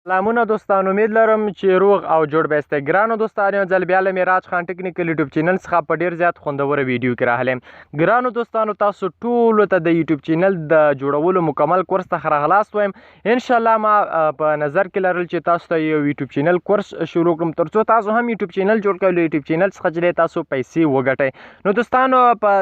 سلامونه دوستان، امید لرم چې روغ او جوړ به یاست. ګرانو دوستانو، یو ځل بیا له میراج خان ټیکنیکل یوټیوب چینل څخه په ډیر زیات خوندوره ویډیو کې راغلم. ګرانو دوستانو، تاسو ټولو ته د یوټیوب چینل د جوړولو مکمل کورس ته راغلاست وایم. ان شاء الله ما په نظر کې لرل چې تاسو ته یو یوټیوب چینل کورس شروع کړم، ترڅو تاسو هم یوټیوب چینل جوړ کړئ، له یوټیوب چینل څخه چې تاسو پیسې وګټئ. نو دوستانو، په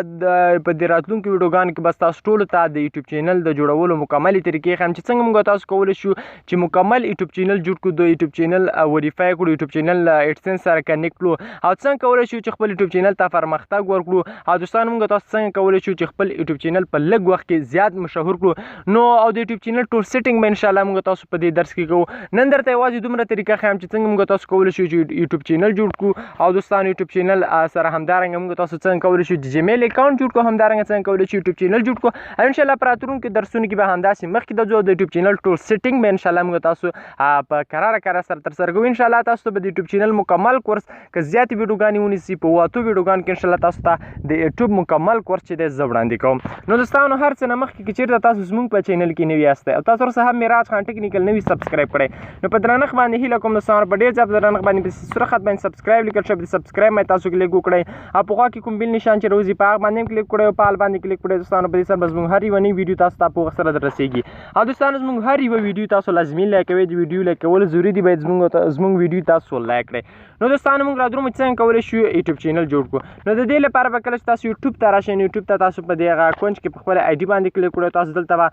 دې راتلونکو ویډیوګانو کې بس تاسو ټولو ته د یوټیوب چینل د جوړولو مکملې طریقې ښیم چې څنګه موږ تاسو کولی شو چې مکمل یوټیوب چینل جوړ کړو، د یوټیوب چینل وریفای کړو، یوټیوب چینل اډسنس سره کنیکټ کړو او څنګه کولی شو چې خپل یوټیوب چینل ته پرمختګ ورکړو. او دوستانو، موږ تاسو څنګه کولی شو چې خپل یوټیوب چینل په لږ وخت کې زیات مشهور کړو. نو او د یوټیوب چینل ټول سیټینګ به ان شاء الله موږ تاسو په دې درس کې کوو. نن درته یوازې دومره طریقه ښیم چې څنګه موږ تاسو کولی شو چې یوټیوب چینل جوړ کړو. او دوستانو، یوټیوب چینل سره همدارنګه موږ تاسو څنګه کولی شو چې جیمیل اکاونټ جوړ کړو، همدارنګه څنګه کولی شو یوټیوب چینل جوړ کړو. او ان شاء الله په راتلونکو درسونو کې به همداسې مخکې د یوټیوب چینل ټول سیټینګ به ان شاء الله موږ تاسو په کراره کراره سره تر سره کوو. ان شاء الله تاسو ته به د یوټیوب چینل مکمل کورس که زیاتې ویډیوګانې ونیسي، په 8 ویډیوګانو کې ان شاء الله تاسو ته د یوټیوب مکمل کورس چې دی زه وړاندې کوم. نو دوستانو، هر څه نه مخکې که چېرته تاسو زموږ په چینل کې نوي یاست او تاسو ورسره هم میراج خان ټیکنیکل نوي سبسکرایب کړئ، نو په درنښت باندې هیله کوم دوستانو، په ډېر زیات درنښت باندې په سره خط باندې سبسکرایب لیکل شوی، سبسکرایب مې تاسو کلیک وکړئ او په خوا کې کوم بل نشان چې راوځي په هغه باندې هم کلیک کړئ او په آل باندې کلیک کړئ. دوستانو، په دې سره به زموږ هر یوه نوې ویډیو تاسو ته په وخت سره دررسېږي. او دوستانو، زموږ هر یوه ویډیو تاسو لازمي لایک کوئ، د ویډیو لایک کول ضروري دي، باید زموږ ویډیو تاسو لایک کړئ. نو دوستانو، موږ رادرومو چې څنګه کولی شو یوټیوب چینل جوړ کړو. نو د دې لپاره به کله چې تاسو یوټیوب ته راشئ، نو یوټیوب ته تاسو په دې هغه کونج کې په خپله آی ډي باندې کلیک وکړئ. تاسو دلته به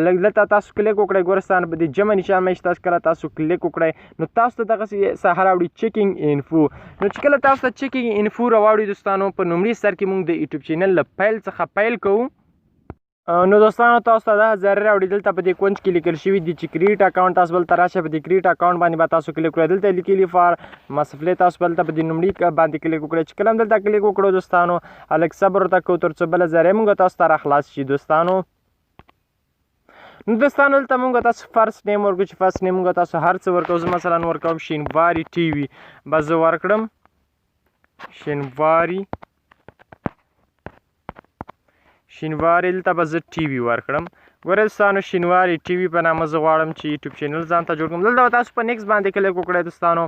لږ دلته تاسو کلیک وکړئ. ګوره ستاسو په دې جمع نشان باندې تاسو کله تاسو کلیک وکړئ، نو تاسو ته دغسې ساحه راوړي، چیکینګ انفو. نو چې کله تاسو ته چیکینګ انفو راوړي دوستانو، په لومړي سر کې موږ د یوټیوب چینل له پیل څخه پیل کوو. نو دوستانو، تاسو ته دا ضرر راوړي، دلته په دې کونج کې لیکل شوي دي چې کریټ اکاونټ. تاسو بل ته راشه، په دې کریټ اکاونټ باندې به تاسو کلیک وکړئ. دلته لیکلي فار مسفلې، تاسو بل ته په دې لومړي باندې کلیک وکړئ. چې کله دلته کلیک وکړو دوستانو، لږ صبر ورته کوو تر څو بله ذریعه موږ تاسو ته راخلاص شي دوستانو. نو دوستانو، دلته موږ تاسو فرست نیم ورکړو، چې فرست نیم موږ تاسو هر څه ورکوو. زه مثلا ورکوم شینواري ټي وي، بس زه ورکړم شینواري، دلته به زه ټي وي ورکړم. ګوره دوستانو، شینواري ټي وي په نامه زه غواړم چې یوټیوب چینل ځان ته جوړ کړم. دلته به تاسو په نیکس باندې کلیک وکړئ دوستانو.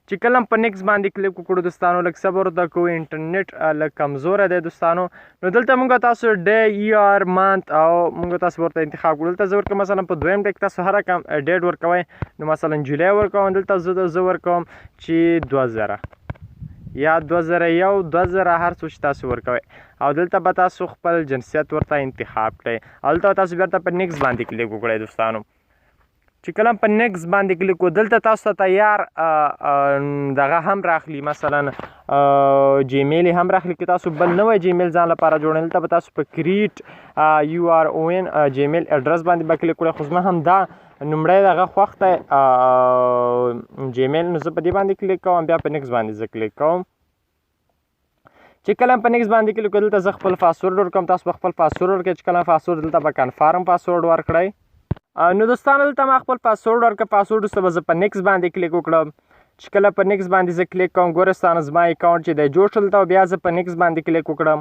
چې کله په نیکس باندې کلیک وکړو دوستانو، لږ صبر ورته کوو، انټرنیټ لږ کمزوره دی دوستانو. نو دلته موږ تاسو ډی ایئر مانت او موږ تاسو ورته انتخاب کړو. دلته زه ورکوم مثلا په دویم ټیک، تاسو هر رقم ډیټ ورکوئ. نو مثلا جولای ورکوم، دلته زه ورکوم چې 2000 یا 2001، 2000، هر څه چې تاسو ورکوئ. او دلته به تاسو خپل جنسیت ورته انتخاب کړئ او دلته تاسو بیرته په نیکس باندې کلیک وکړئ دوستانو. چې کله په نیکس باندې کلیک وکړو، دلته تاسو ته تیار دغه هم راخلي، مثلا جیمیل هم راخلي. که تاسو بل نوی جیمیل ځان لپاره جوړوئ، دلته به تاسو په کریټ یو آر او ان جیمیل ادرس باندې به کلیک وکړئ. خو زما هم دا نومړی دغه خوښ دی جیمیل، نو زه په دې باندې کلیک کوم، بیا په نیکس باندې زه کلیک کوم. چې کله په نیکس باندې کلیک وکړم، دلته زه خپل پاسورډ ورکوم، تاسو به خپل پاسورډ ورکړئ. چې کله پاسورډ، دلته به کنفرم پاسورډ ورکړئ. نو دوستانو، دلته ما خپل پاسورډ ورکړ، پاسورډ وروسته به زه په نیکس باندې کلیک وکړم. چې کله په نیکس باندې زه کلیک کوم، ګوره ستاسو زما اکاونټ چې دی جوړ شو. دلته بیا زه په نیکس باندې کلیک وکړم.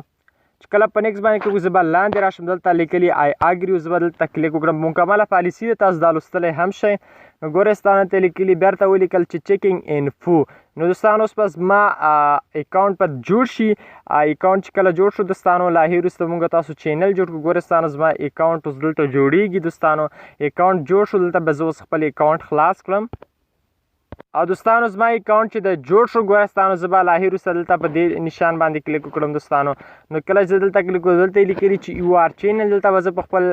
چې کله په نیکس باندې کلیک، زه به لاندې راشم، دلته لیکلي آی اګري، زه به دلته کلیک وکړم. مکمله پالیسي ده، تاسو دا لوستلی هم شئ. نو ګوره ستاسو ته لیکلي، بیرته ولیکل چې چیکینګ انفو. نو دوستانو، اوس بس ما اکاونټ په جوړ شي. اکاونټ چې کله جوړ شو دوستانو، له هغې وروسته موږ تاسو چینل جوړ کړو. ګوره ستاسو زما اکاونټ اوس دلته جوړیږي دوستانو، اکاونټ جوړ شو. دلته به زه اوس خپل اکاونټ خلاص کړم. او دوستانو، زما اکاونټ چې د جوړ شو، ګوره ستاسو زه به له هغې وروسته دلته په دې نشان باندې کلیک وکړم دوستانو. نو کله چې زه دلته کلیک وکړم، دلته یې لیکلي چې یو آر چینل، دلته به زه په خپل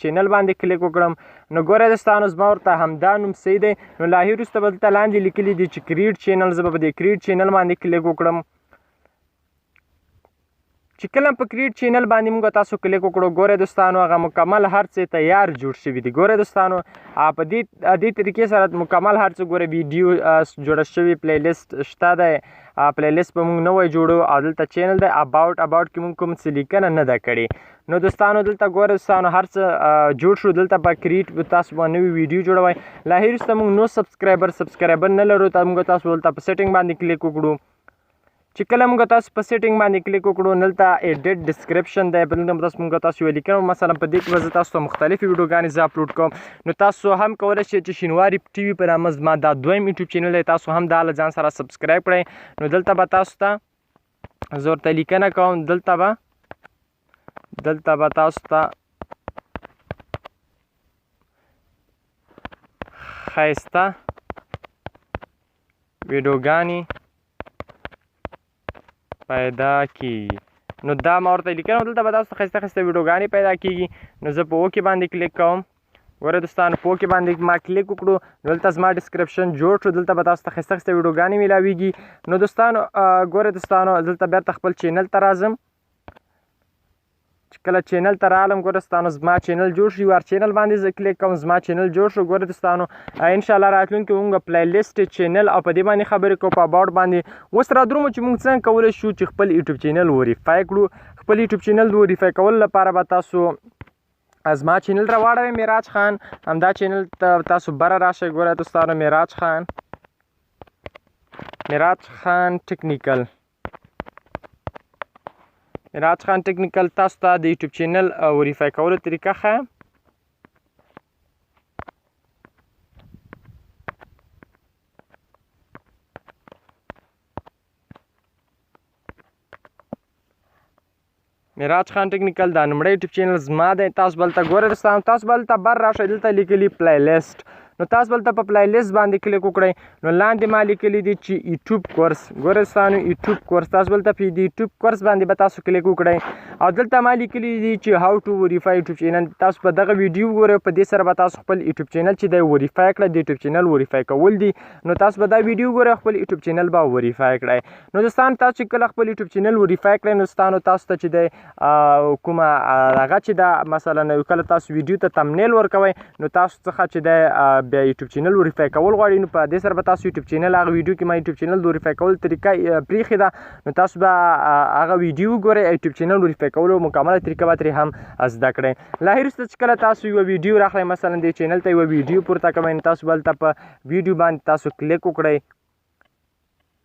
چینل باندې کلیک وکړم. نو ګوره دوستانو، زما ورته همدا نوم صحیح دی. نو له هغې وروسته به دلته لاندې لیکلي دي چې کریټ چینل، زه به په دې کریټ چینل باندې کلیک وکړم. چې کله په کریټ چینل باندې موږ تاسو کلیک وکړو، ګوره دوستانو، هغه مکمل هر څه تیار جوړ شوي دي. ګوره دوستانو، په دې طریقې سره مکمل هر څه، ګوره ویډیو جوړه شوې، پلی لیست شته دی، پلی لیست به موږ نوی جوړو. او دلته چینل دی، اباوټ کې موږ کوم څه لیکنه نه ده کړې. نو دوستانو، دلته ګوره دوستانو، هر څه جوړ شو. دلته به کریټ تاسو به نوې ویډیو جوړوئ. له هغې وروسته موږ نو سبسکرایبر نه لرو، ته موږ تاسو دلته په سیټینګ باندې کلیک وکړو. چې کله موږ تاسو په سیټینګ باندې کلیک وکړو، دلته ایډیټ ډیسکریپشن دی. په دلته تاسو موږ تاسو یو لیکنه، مثلا په دې کې به زه تاسو ته مختلفې ویډیوګانې زه اپلوډ کوم. نو تاسو هم کولی شئ چې شینواری ټي وي په نامه زما دا دویم یوټیوب چینل دی، تاسو هم دا له ځان سره سبسکرایب کړئ. نو دلته به تاسو ته زه ورته لیکنه کوم، دلته به تاسو ته ښایسته ویډیوګانې پیدا کیږي. نو دا ما ورته لیکنه، دلته به تاسو ته ښایسته ښایسته ویډیوګانې پیدا کیږي. نو زه په okay باندې کلیک کوم. ګوره دوستانو، په okay باندې ما کلیک وکړو، نو دلته زما description جوړ شو. دلته به تاسو ته ښایسته ښایسته ویډیوګانې میلاویږي. نو دوستانو، ګوره دوستانو، دلته بیرته خپل چینل ته راځم. چې کله چینل ته رالم، ګوره دوستانو، زما چینل جوړ شو. ور چینل باندې زه کلیک کوم، زما چینل جوړ شو. ګوره دوستانو، ان شاء الله راتلونکي مونږ پلی لیست، چینل او په دې باندې خبرې کوو، په اباوټ باندې. اوس را درومو چې مونږ څنګه کولی شو چې خپل یوټیوب چینل وریفای کړو. خپل یوټیوب چینل د وریفای کولو لپاره به تاسو زما چینل راواړوئ، میراج خان. همدا چینل ته تاسو بره راشئ. ګوره دوستانو، میراج خان، میراج خان ټکنیکل، میراج خان ټکنیکل. تاسو ته د یوټیوب چینل وریفای کولو طریقه ښایم. میراج خان ټکنیکل دا نومړی یوټیوب چینل زما دی. تاسو بلته ګورئ دوستانو، تاسو بلته بر راشئ، دلته لیکلي پلی لیست. نو تاسو بلته په پلی لیست باندې کلیک وکړئ. نو لاندې ما لیکلي دي چې یوټیوب کورس. ګورئ دوستانو، یوټیوب کورس، تاسو بلته په دې یوټیوب کورس باندې به تاسو کلیک وکړئ او دلته ما لیکلي دي چې how to verify YouTube channel. تاسو په دغه ویډیو وګورئ، په دې سره به تاسو خپل یوټیوب چینل چې دی وریفای کړئ. د یوټیوب چینل وریفای کول دي. نو تاسو به دا ویډیو وګورئ، خپل یوټیوب چینل به وریفای کړئ. نو دوستان، تاسو چې کله خپل یوټیوب چینل وریفای کړئ، نو دوستانو، تاسو ته چې دی کومه هغه چې دا مثلا کله تاسو ویډیو ته تمنیل ورکوئ، نو تاسو څخه چې دی بیا یوټیوب چینل وریفای کول غواړي، نو په دې سره به تاسو یوټیوب چینل، هغه ویډیو کې ما یوټیوب چینل د وریفای کول طریقه پریښې ده، نو تاسو به هغه ویډیو وګورئ، یوټیوب چینل وریفای کولو مکمله طریقه به ترې هم زده کړئ. له وروسته چې کله تاسو یوه ویډیو راخلئ، مثلا دې چینل ته یوه ویډیو پورته کوئ، نو تاسو به هلته په ویډیو باندې تاسو کلیک وکړئ.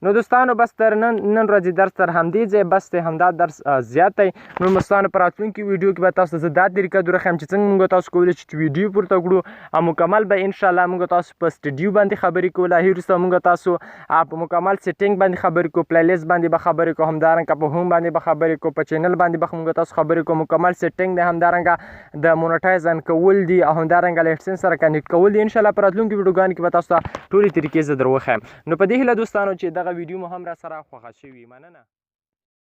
نو دوستانو، بس تر نن ورځې درس تر همدې ځای بس دی، همدا درس زیات دی. نو دوستانو، په راتلونکي ویډیو کې به تاسو ته زه دا طریقه درښیم چې څنګه موږ تاسو کولی شو چې ویډیو پورته کړو او مکمل به ان شاء الله موږ تاسو په سټډیو باندې خبرې کوو. له وروسته موږ تاسو په مکمل سیټینګ باندې خبرې کوو، پلی لیست باندې به خبرې کوو، همدارنګه په هوم باندې به خبرې کوو، په چینل باندې به موږ تاسو خبرې کوو. مکمل سیټینګ دی، همدارنګه د مونټایز ان کول دي او همدارنګه له اډسنس سره کنیکټ کول دي. ان شاء الله په راتلونکي ویډیوګانو کې به تاسو ته ټولې طریقې زه در وښیم. نو په دې هیله دوستانو چې دغه ویډیو مو هم را سره خوښه شوي. مننه.